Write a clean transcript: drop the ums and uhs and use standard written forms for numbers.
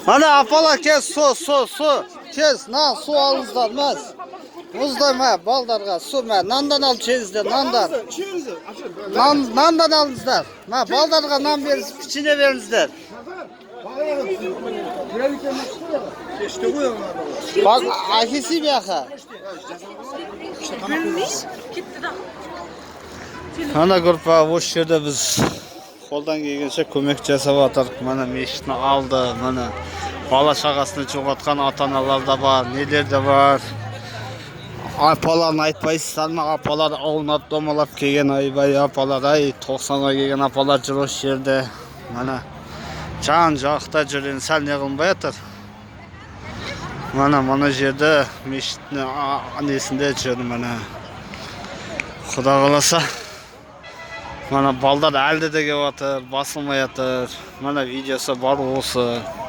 Міне, апалар, кел, су, су, су. Тез, нан, су алыңыздар, мәз. Мұздай, мә, балдарға су, мә, нандан алып жеңіздер, нандан. Нан, нандан алыңыздар. Мә, балдарға нан беріңіз, печенье беріңіздер. Bak, әкесі бияқа. Ана группа, осы жерде біз қолдан келгенше көмек жасап жатырмық. Міне, мешіттің алды, міне, бала шағасын жоғалтқан ата аналар да бар, нелер де бар. Апаларын айтпайсыздар ма? Апалар аунап домалап келген, айбай, апалар, ай, 90-ға келген апалар жүр осы жерде. Міне, жан жақта жүр, енді сәл не қылынбай жатыр. Міне, мына жерде мешіттің несінде жүр, міне. Құда қаласа, мына балдар әлі де келіп жатыр, басылмай жатыр. Мына видеосы бар осы.